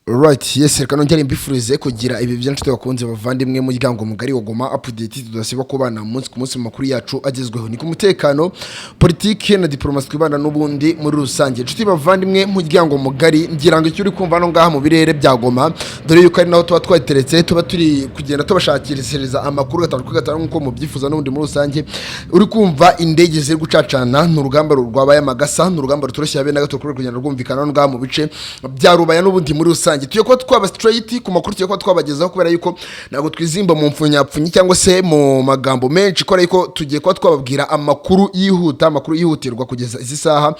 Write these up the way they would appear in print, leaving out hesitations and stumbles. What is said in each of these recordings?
Right, yes, reka nongere mbifurize kugira ibi byinshi, bakunze, bavandimwe, muryango mugari wa Goma Update, tudasiba kubana umunsi ku munsi mu makuru yacu agezweho. Ni ku mutekano, politike na diplomasi twibanda n'ubundi muri rusange. Inshuti bavandimwe, muryango mugari, ngira ngo icyo uri kumva no ngaha mu birere bya Goma, dore yuko ari naho tuba twiteretse, tuba turi kugenda tubashakishiriza amakuru gatanu kuri gatanu nk'uko mubyifuza n'ubundi muri rusange. Uri kumva indege ziri gucacana, ni urugamba rwabaye amagasa, ni urugamba rutoroshye habe na gato, kuri kugenda rwumvikana no ngaha mu bice bya Rubaya n'ubundi muri rusange. Tugiye kuba twaba straight ku makuru tugiye kuba twabagezaho, kubera yuko ntabwo twizimba mu mfunyapfunyi cyangwa se mu magambo menshi, kubera yuko tugiye kuba twababwira amakuru yihuta, amakuru yihutirwa kugeza izi saha.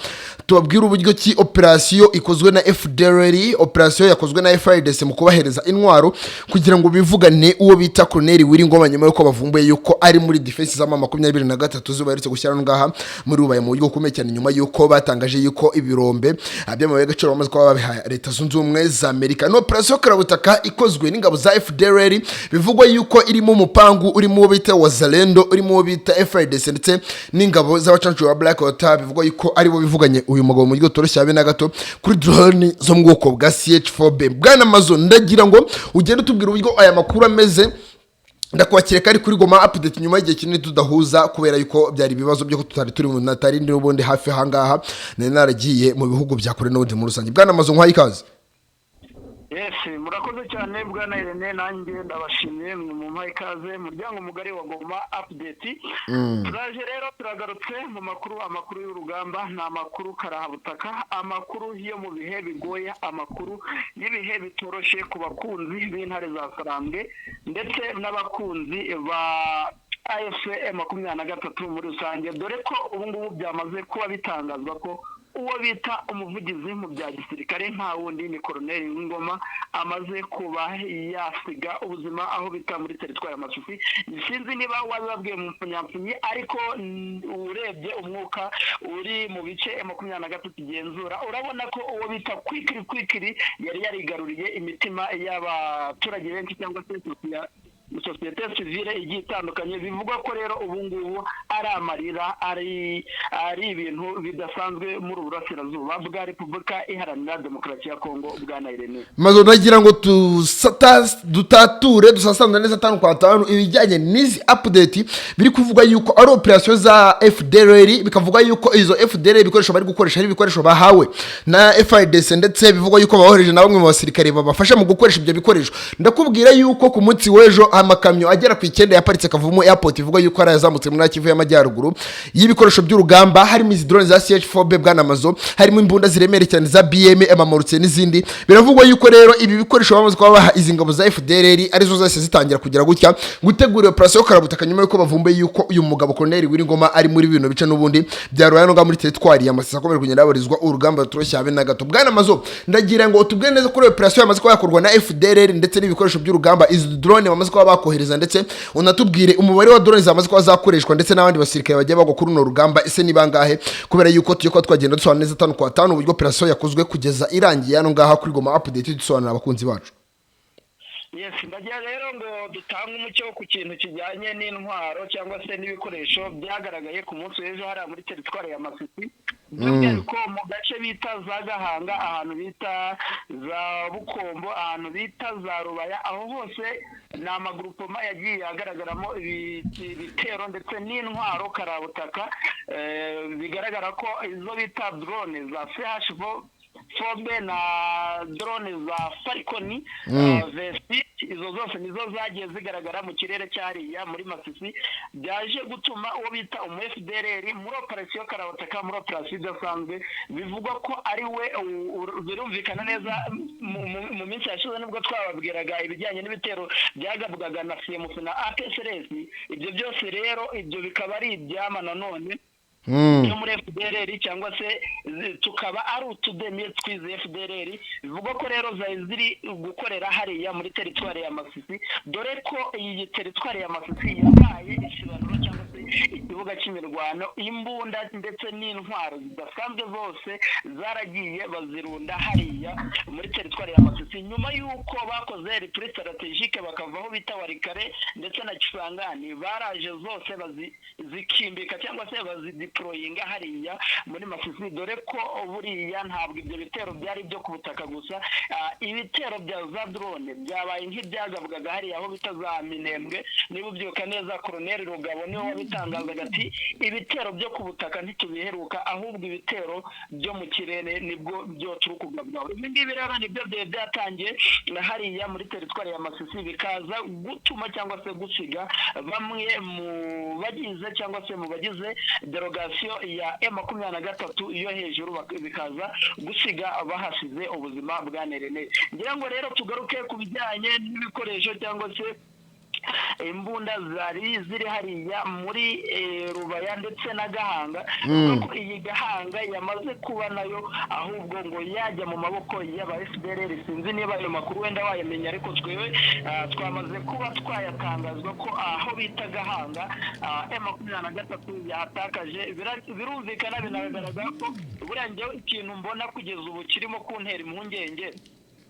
Tubabwira uburyo ki operasiyo ikozwe na FDLR, operasiyo yakozwe na FARDC mu kubahereza intwaro kugira ngo bivugane uwo bita Colonel Willy Ngoma, nyuma yuko bavumbuye yuko ari muri defense z'ama 23 zo baherutse gushyira ngaha muri Rubaya mu buryo bukomeye cyane, nyuma yuko batangaje yuko ibirombe by'amabuye y'agaciro bamaze kuba babihaye Leta Zunze Ubumwe za Amerika. Ni operasiyo karabutaka ikozwe n'ingabo za FDLR, bivugwa yuko irimo umupangu urimo uwo bita Wazalendo, urimo uwo bita FARDC ndetse n'ingabo z'abacancuro ba Black Water, bivugwa yuko aribo bivuganye uyu mugabo mu buryo butoroshye habe na gato kuri drone zo mu bwoko bwa CH4B. Bwana Amazo, ndagira ngo ugende utubwira uburyo aya makuru ameze. Ndakwakira kari kuri Goma Update nyuma y'igihe kinini tudahuza, kubera yuko byari ibibazo byo tutari turi mu natari n'ubundi hafi ahangaha, nari naragiye mu bihugu bya kure n'ubundi muri rusange. Bwana Amazo, nkwaye ikaze. Yes, murakoze cyane, bwana Irene. Nanjye ndabashimiye mu ikaze, muryango mugari wa Goma Update. Turaje rero, turagarutse mu makuru, amakuru y'urugamba, ni amakuru karahabutaka, amakuru yo mu bihe bigoye, amakuru y'ibihe bitoroshye ku bakunzi b'intare za Sarambwe ndetse n'abakunzi ba AFC 23 muri rusange, dore ko ubu ngubu byamaze kuba bitangazwa ko uwo bita umuvugizi mu bya gisirikare, nta wundi ni Koroneli Ngoma, amaze kuba yasiga ubuzima aho bita muri teritwari ya Masisi. Sinzi niba wabibabwiye mu mpfunyapfunyi, ariko urebye umwuka uri mu bice 23 igenzura, urabona ko uwo bita Kwikiri Kwikiri yari yarigaruriye imitima y'abaturage benshi cyangwa se sosiyete sivile igiye itandukanye. Bivugwa ko rero ubu ngubu ari amarira, ari ibintu bidasanzwe muri ubu burasirazuba bwa Repubulika Iharanira Demokarasi ya Kongo, bwa Irene. Maze nagira ngo dutature, dusasane neza tanu kwa tanu ibijyanye n'izi update biri kuvuga yuko ari operasiyo za FDLR, bikavuga yuko izo FDLR ibikoresho bari gukoresha ari ibikoresho bahawe na FARDC, ndetse bivugwa yuko babohereje na bamwe mu basirikare babafasha mu gukoresha ibyo bikoresho. Ndakubwira yuko ku munsi w'ejo amakamyo agera ku 9 yaparitse Kavumu Airport, ivuga yuko ari ayazamutse muri Kivu y'Amajyaruguru, y'ibikoresho by'urugamba, harimo izi drone za CH4B, bwana Mazo, harimo imbunda ziremereye cyane za BM, amamorutse n'izindi. Biravugwa yuko rero ibi bikoresho bamaze kuba baha izi ngabo za FDLR arizo zose zitangira kugira gutya gutegura operasiyo karabutaka, nyuma yuko bavumbuye yuko uyu mugabo Colonel Willy Ngoma ari muri bino bice n'ubundi bya Rwanda, muri teritwari ya Masisi, akomeje kugenda habarizwa urugamba rutoroshye habe na gato. Bwana Mazo, ndagira ngo utubwire neza kuri operasiyo yamaze kuba yakorwa na FDLR ndetse n'ibikoresho by'urugamba, izi drone bamaze kuba bakohereza, ndetse unatubwire umubare wa drone zamaze kuba zakoreshwa ndetse n'abandi basirikare bagiye bagwa kuri runo rugamba, ese ni bangahe? Kubera yuko tugiye kuba twagenda dusobanura neza tanu kwa tanu uburyo operasiyo yakozwe kugeza irangiye hano ngaha kuri Goma Update, dusobanurira abakunzi bacu. Yes, ndagira rero ngo dutange umucyo ku kintu kijyanye n'intwaro cyangwa se n'ibikoresho byagaragaye ku munsi w'ejo hariya muri teritwari ya Masisi, by'umwihariko mu gace bita za Gahanga, ahantu bita za Bukombo, ahantu bita za Rubaya. Aho hose ni amagurupoma yagiye agaragaramo ibitero ndetse n'intwaro karabutaka. Bigaragara ko izo bita drone za CH 4B na drone za Falcon vesi, izo zose nizo zagiye zigaragara mu kirere cyariya muri Masisi, byaje gutuma uwo bita umu FDLR muri operasiyo karabutaka, muri operasiyo idasanzwe, bivugwa ko ari we. Birumvikana neza, mu minsi yashize nibwo twababwiraga ibijyanye n'ibitero byagabwaga na CMC na APSRS. Ibyo byose rero, ibyo bikaba ari ibyama nanone byo muri FDLR, cyangwa se tukaba ari utudemi twize FDLR. Bivugwa ko rero zari ziri gukorera hariya muri teritwari ya Masisi, dore ko iyi teritwari ya Masisi yabaye ikibanuro cyangwa se ikibuga cy'imirwano. Imbunda ndetse n'intwaro zidasanzwe zose zaragiye bazirunda hariya muri teritwari ya Masisi. Nyuma Nyuma y'uko bakoze repli stratégique bakava aho bita Walikale ndetse na Kisangani, baraje zose zikimbika cyangwa se bazideployinga hariya muri Masisi, dore ko buriya ntabwo ibyo bitero byari ibyo ku butaka gusa. Ibitero bya za drone byabaye nk'ibyagabwaga hariya aho bita za Minembwe. Niba ubyibuka neza, Colonel Rugabo niwe wabitangazaga ati: "Ibitero byo ku butaka ntitubiheruka, ahubwo ibitero byo mu kirere nibwo byo turi kugabwaho." Ibi ngibi rero nibyo byari byatangiye hariya muri teritwari ya Masisi, bikaza gutuma cyangwa se gusiga bamwe mu bagize cyangwa se mu bagize délégation ya M23 yo hejuru, bikaza gusiga bahasize ubuzima bwa Nerene. Ngira ngo rero tugaruke ku bijyanye n'ibikoresho cyangwa se imbunda zari ziri hariya muri Rubaya ndetse na Gahanga. Kuko iyi Gahanga yamaze kuba nayo ahubwo ngo yajya mu maboko y'aba FDLR. Sinzi niba ayo makuru wenda wayamenya, ariko twewe twamaze kuba twayatangazwa ko aho bita Gahanga M23 yahatakaje. Birumvikana, binagaragara ko buriya njyewe ikintu mbona kugeza ubu kirimo kuntera impungenge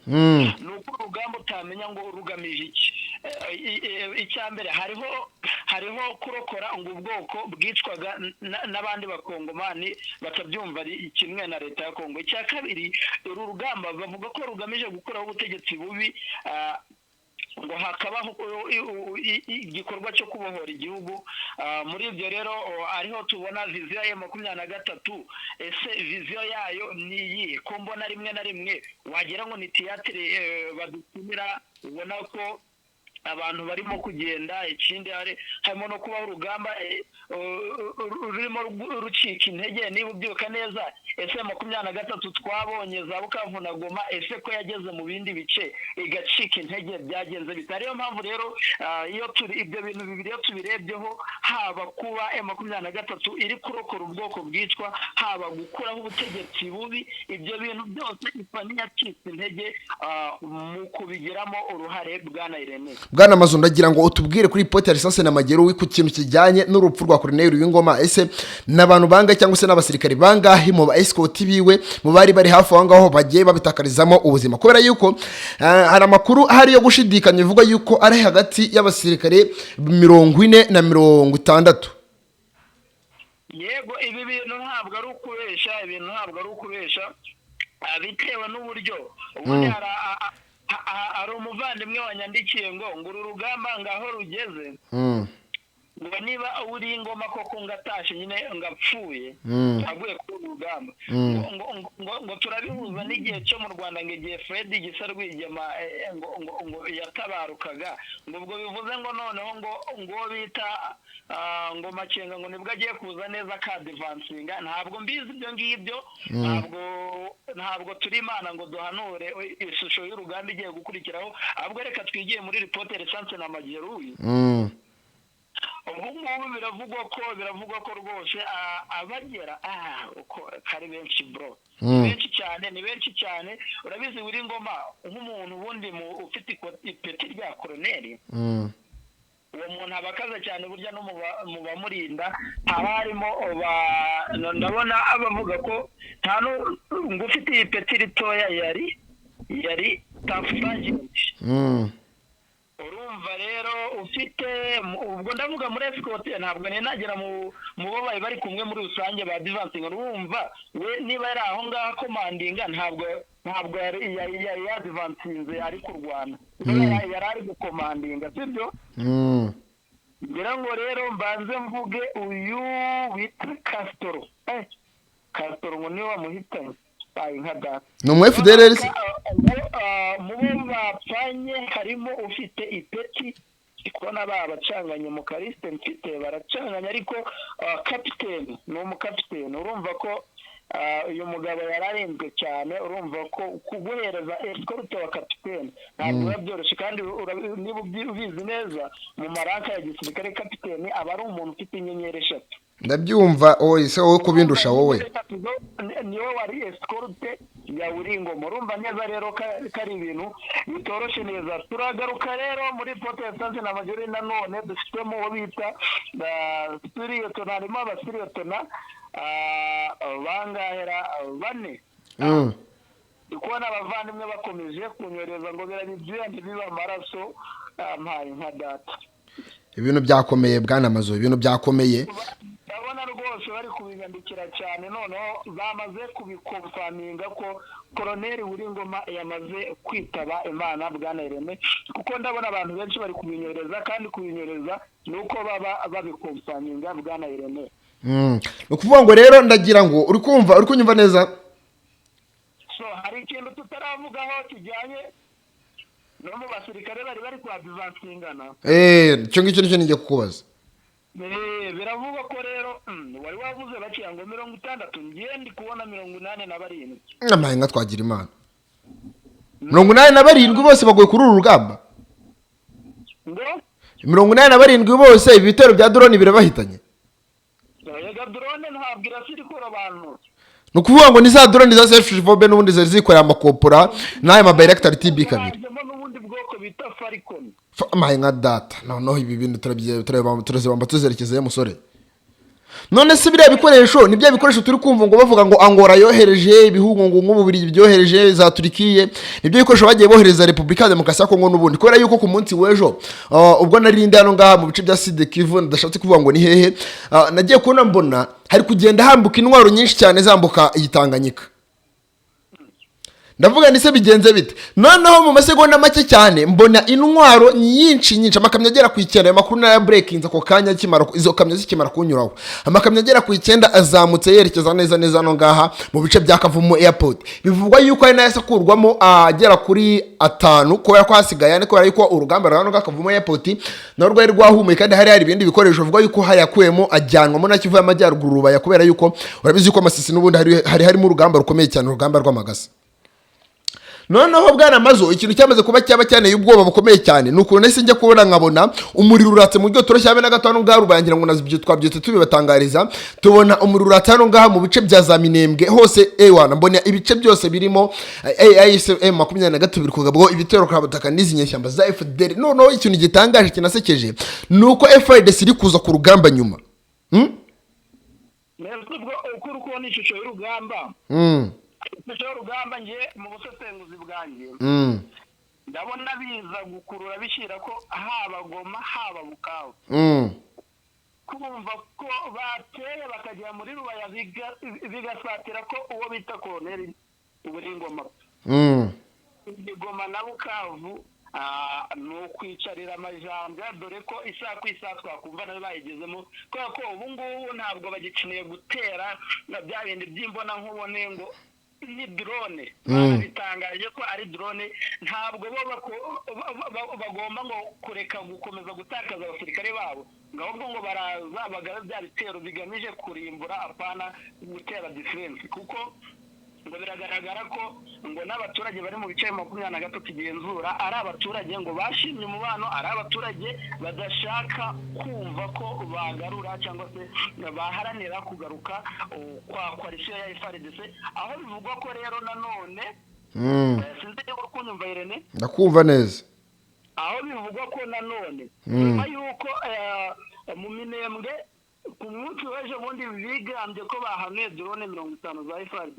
ni uko urugamba utamenya ngo rugamije iki. Icya mbere, hariho kurokora ngo ubwoko bwicwaga n'abandi bakongomani batabyumva ari kimwe na leta ya Kongo. Icya kabiri, uru rugamba bavuga ko rugamije gukuraho ubutegetsi bubi, ngo hakabaho igikorwa cyo kubohora igihugu. Muri ibyo rero ariho tubona vision ya 23. Ese vision yayo ni iyi, ko mbona rimwe na rimwe wagira ngo ni théâtre badukinira, ubona ko abantu barimo kugenda? Ikindi, harimo no kubaho urugamba rurimo rucika intege. Niba ubyibuka neza, ese 23 twabonye za Bukavu na Goma, ese ko yageze mu bindi bice igacika intege, byagenze bite? Ariyo mpamvu rero iyo turi ibyo bintu bibiri, iyo tubirebyeho, haba kuba M23 iri kurokora ubwoko bwicwa, haba gukuraho ubutegetsi bubi, ibyo bintu byose isa n'iyacitse intege mu kubigiramo uruhare, bwana Irene. Bwana Mazu, ndagira ngo utubwire kuri pote ya risase na Mageruwi ku kintu kijyanye n'urupfu rwa Colonel Wingoma. Ese n'abantu bangahe cyangwa se n'abasirikari bangahe mu ba escort biwe, mu bari bari hafi aho ngaho, bagiye babitakarizamo ubuzima? Kubera yuko hari amakuru ahari yo gushidikanya bivuga yuko ari hagati y'abasirikare 40 na 60. Yego, ibi bintu ntabwo ari ukubesha, ibintu ntabwo ari ukubesha, bitewe n'uburyo ubundi hari umuvandimwe wanyandikiye ngo uru rugamba ngaho rugeze, ngo niba uri ingoma koko ngatashe nyine ngapfuye, aguye kuri uru rugamba, ngo turabihuza n'igihe cyo mu Rwanda, ngo igihe Fred Gisa Rwigema ngo yatabarukaga, ngo ubwo bivuze ngo noneho ngo bita ngo Makenga ngo nibwo agiye kuza neza akadivansinga. Ntabwo mbizi ibyo ngibyo, ntabwo turi Imana ngo duhanure ishusho y'urugamba igiye gukurikiraho. Ahubwo reka twigiye muri reporter essence na Mageruyi. Ubu ngubu biravugwa ko rwose abagera uko kari benshi, bro, ni benshi cyane, ni benshi cyane. Urabizi, wiri ngoma nk'umuntu ubundi ufite ipeti rya koroneri, uwo muntu aba akaze cyane. Burya no mu bamurinda haba harimo ndabona abavuga ko nta ngo ufite ipeti ritoya yari staff sergeant. Urumva rero ufite ubwo ndavuga muri escort, ntabwo nari nagera mu bo bari bari kumwe muri rusange ba divansinga. Urumva we niba yari aho ngaho akomandinga, ntabwo yari yadivansinze ari kurwana, yari ari gukomandinga, sibyo? Ngira ngo rero mbanze mvuge uyu wita Castro, Castro ngo niwe wamuhitanye bayi nka data. Ni umu FDLR se? Mu bo bapfanye harimo ufite ipeti, kubona babacanganye mu karisite mfite baracanganye, ariko kapiteni, ni umukapiteni. Urumva ko uyu mugabo yararinzwe cyane. Urumva ko kuguhereza escorte wa kapiteni ntabwo biba byoroshye, kandi niba ubizi neza, mu maranka ya gisirikare kapiteni aba ari umuntu ufite inyenyeri 3. Ndabyumva. Wowe se, wowe kubindusha wowe. Niwe wari escorte ya Uringoma. Urumva neza rero ko ari ibintu bitoroshye neza. Turagaruka rero muri pote na majori, nanone dufitemo uwo bita sous-lieutenant, harimo aba sous-lieutenant bangahera bane. Ndi kubona abavandimwe bakomeje kunyohereza ngo birabibyuya ntibibe amaraso. Mpaye nka data. Ibintu byakomeye, bwana Mazo, ibintu byakomeye. Ndabona rwose bari kubinyandikira cyane. Noneho bamaze kubiconfirminga ko Koroneri Ngoma yamaze kwitaba Imana, bwana Irene, kuko ndabona abantu benshi bari kubinyohereza, kandi kubinyohereza ni uko baba babiconfirminga, bwana Irene. Ni ukuvuga ngo rero ndagira ngo uri kumva, uri kunyumva neza? So hari ikintu tutaravugaho kijyanye no mu basirikare bari kwadvancingana. Icyo ngicyo nicyo ngiye kukubaza. Biravugwa ko rero wari wavuze baciye ngo 60, ngiye ndi kubona 87. Amaye nka twagira Imana, 87 bose baguye kuri uru rugamba? Ngo? 87 bose ibi bitero bya drone birabahitanye? Rega drone ntabwo irasira ikura abantu. Ni ukuvuga ngo ni za drone za Self-Vobe n'ubundi zari zikoreye amakopora n'aya ma Bayraktar TB2. Hajemo n'ubundi bwoko bita Falcon. Amaye nka data, noneho ibi bintu turazibamba tuzerekezayo, musore. None se biriya bikoresho ni bya bikoresho turi kumva ngo bavuga ngo Angola yohereje, ibihugu ngo nk'Ububirigi byohereje, za Turikiye, nibyo bikoresho bagiye bohereza Repubulika ya Demokarasi ya Kongo n'ubundi? Kubera yuko ku munsi w'ejo, ubwo nari ndi hano ngaha mu bice bya Sud Kivu, ndashatse kuvuga ngo ni hehe, nagiye kubona mbona hari kugenda hambuka intwaro nyinshi cyane zambuka iyi Tanganyika. Ndavuga ni se bigenze bite? Noneho mu masegonda make cyane mbona intwaro nyinshi nyinshi, amakamyo agera ku 9. Ayo makuru naya breakinze ako kanya akimara, izo kamyo zikimara kunyuraho, amakamyo agera ku 9 azamutse yerekeza neza neza hano ngaha mu bice bya Kavumu Airport. Bivugwa yuko ari nayo akurwamo agera kuri 5, kubera ko hasigaye ane, kubera yuko urugamba rwa hano ngaha Kavumu Airport narwo rwari rwahumuye kandi hari hari ibindi bikoresho. Bivugwa yuko hayakuyemo ajyanwamo na Kivu y'Amajyaruguru, Rubaya, kubera yuko urabizi yuko Amasisi n'ubundi hari harimo urugamba rukomeye cyane, urugamba rw'amagasa. Noneho bwana Mazo, ikintu cyamaze kuba cyaba cyaneye ubwoba bukomeye cyane ni ukuntu nahise njya kubona nkabona umuriro uratse mu buryo toroshye habe na gato hano ngaha rubangira ngo nazibyo twabyutse tubibatangariza, tubona umuriro uratse hano ngaha mu bice bya za Minembwe hose. Ewana, mbona ibice byose birimo AFC M23 biri kugabwaho ibitero karabutaka n'izi nyeshyamba za FDLR. Noneho ikintu gitangaje kinasekeje ni uko FARDC iri kuza ku rugamba nyuma. Mbese ubwo uko uri kubona ishusho y'urugamba, ishusho y'urugamba, nge mu busesenguzi bwanjye ndabona biza gukurura bishyira ko haba Goma, haba Bukavu, kumva ko bateye bakagera muri Rubaya, bigasatira ko uwo bita Koroneri Uburingoma Goma na Bukavu, ni ukwicarira amajanja, dore ko isaha ku isaha twakumva nayo bayigezemo, kubera ko ubu ngubu ntabwo bagikeneye gutera na bya bindi by'imbonankubone ngo ni drone. Bitangaje ko ari drone, ntabwo bo bagomba ngo kureka gukomeza gutakaza abasirikare babo, ngo ahubwo ngo baraza bagabe bya bitero bigamije kurimbura, apana gutera defense, kuko ngo biragaragara ko ngo n'abaturage bari mu bice 23 igenzura ari abaturage ngo bashimye umubano, ari abaturage badashaka kumva ko bagarura cyangwa se baharanira kugaruka kwa coalition ya FARDC, aho bivugwa ko rero nanone sinzi niba uri kunyumva, Irene. Ndakumva neza. Aho bivugwa ko nanone nyuma y'uko mu Minembwe ku munsi w'ejo bundi bigambye ko bahanuye drone 50 za FARDC,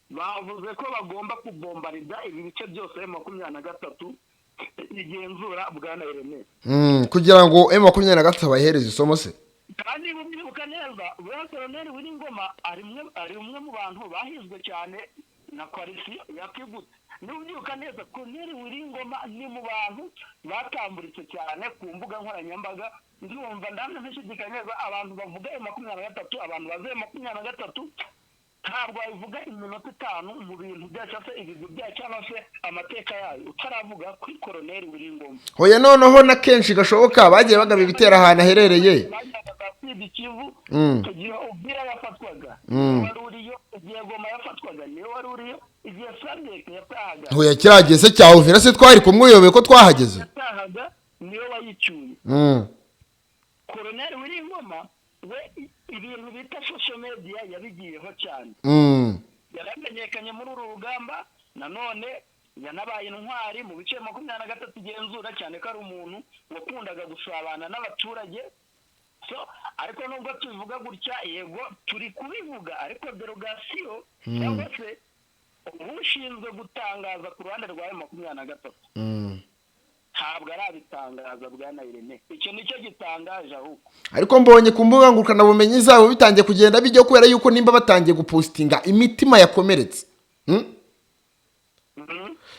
bavuze ko bagomba kubombarida ibi bice byose 23 igenzura, bwana Irene. Kugira ngo M23 bayihereze isomo se? Kandi ubyibuka neza, buriya Koloneli W'ingoma ari umwe mu bantu bahizwe cyane na coalition yakigutse. Niba ubyibuka neza, Koloneli W'ingoma ni mu bantu batamburitse cyane ku mbuga nkoranyambaga. Ndumva ndamye ntishidikanya neza, abantu bavuga 23, abantu bazi 23, ntabwo wabivuga iminota 5 mu bintu byacu cyangwa se ibigwi byayo cyangwa se amateka yayo utaravuga kuri Koroneli W'ingoma. Hoya, noneho na kenshi gashoboka bagiye bagaba ibitero ahantu aherereye. Bajyaga Sud Kivu, igihe Uvira yafatwaga wari uriyo, igihe Goma yafatwaga niwe wari uriyo, igihe SADC yatahaga. Hoya, kiriya se cya Uvira se twari kumwe, uyobewe ko twahageze? Yatahaga niwe wayicyuye. Koroneli W'ingoma we ibintu bita social media yabigiyeho cyane. Yaramenyekanye muri uru rugamba, nanone yanabaye intwari mu bice 23 igenzura, cyane ko ari umuntu wakundaga gusabana n'abaturage. So ariko nubwo tubivuga gutya, yego turi kubivuga, ariko dérogation cyangwa se Ushinzwe gutangaza ku ruhande rwa M23 ntabwo arabitangaza, bwana Irene. Icyo nicyo gitangaje ahubwo. Ariko mbonye ku mbuga ngurukanabumenyi zabo bitangiye kugenda bijya, kubera yuko nimba batangiye gupostinga imitima yakomeretse,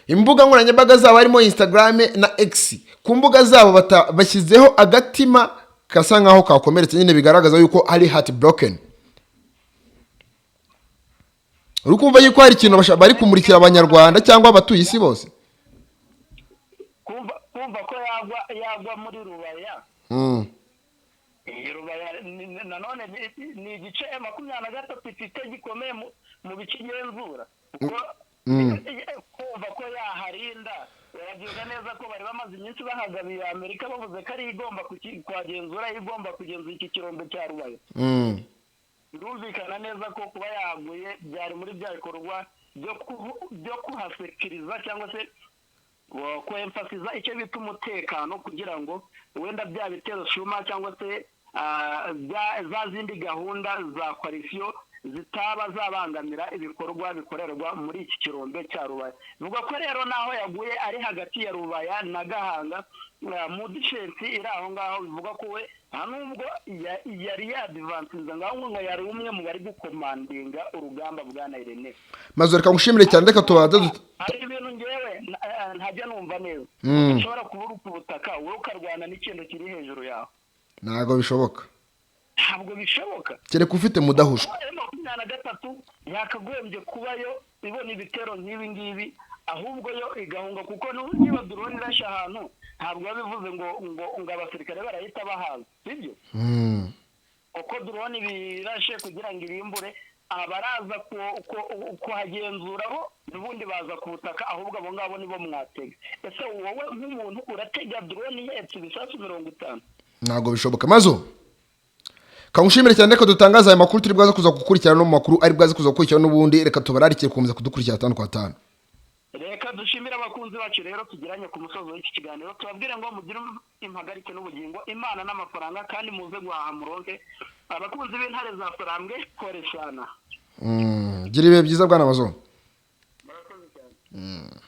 Imbuga nkoranyambaga zabo harimo Instagram na X, ku mbuga zabo bashyizeho agatima gasa nkaho kakomeretse nyine, bigaragaza yuko ari heart broken. Uri kumva yuko hari ikintu bari kumurikira Abanyarwanda cyangwa abatuye isi bose. Kumva ko yagwa muri Rubaya. Iyi Rubaya nanone ni igice M23 ifite gikomeye mu bice igenzura, kuko kumva ko yaharinda, urabyibuka neza ko bari bamaze iminsi bahagabiye Amerika, bavuze ko ari igomba kuhagenzura, igomba kugenzura iki kirombe cya Rubaya. Birumvikana neza ko kuba yahaguye byari muri bya bikorwa byo kuhasekiriza cyangwa se kwemfasiza icyo bita umutekano, kugira ngo wenda bya bitero shuma cyangwa se za zindi gahunda za coalition zitaba zabangamira ibikorwa bikorerwa muri iki kirombe cya Rubaya. Bivuga ko rero naho yaguye ari hagati ya Rubaya na Gahanga, mu defense iri aho ngaho. Bivuga ko we nta nubwo yari yadivansiza ngaho, ngo yari umwe mu bari gukomandinga urugamba, bwana Irene. Maze reka ngushimire cyane, reka tubanze Hari ibintu ngewe ntajya numva neza. Ushobora kuba uri ku butaka, wowe ukarwana n'ikintu kiri hejuru yawe. Ntabwo bishoboka. Ntabwo bishoboka. Kereka ufite mudahushwa. M23 yakagombye kubayo ibona ibitero nk'ibi ngibi, ahubwo yo igahunga, kuko niba drone irashe ahantu, ntabwo biba bivuze ngo abasirikare barahita bahaza, sibyo? Kuko drone birashe kugira ngo irimbure, abaraza kuhagenzura bo n'ubundi baza ku butaka, ahubwo abo ngabo nibo mwatega. Ese wowe nk'umuntu uratega drone ihetse ibisasu 50? Ntabwo bishoboka. Mazo kangushimire cyane, reka dutangaze aya makuru turi bwaze kuza gukurikirana no mu makuru ari bwaze kuza gukurikirana n'ubundi. Reka tubararikiye gukomeza kudukurikira tanu kwa tanu. Reka dushimire abakunzi bacu rero tugiranye ku musozo w'iki kiganiro, tubabwire ngo mugire impagarike n'ubugingo, Imana n'amafaranga, kandi muze guhaha muronke. Abakunzi b'Intare za Sarambwe, pole sana. Gira ibihe byiza, bwana Mazo. Murakoze cyane.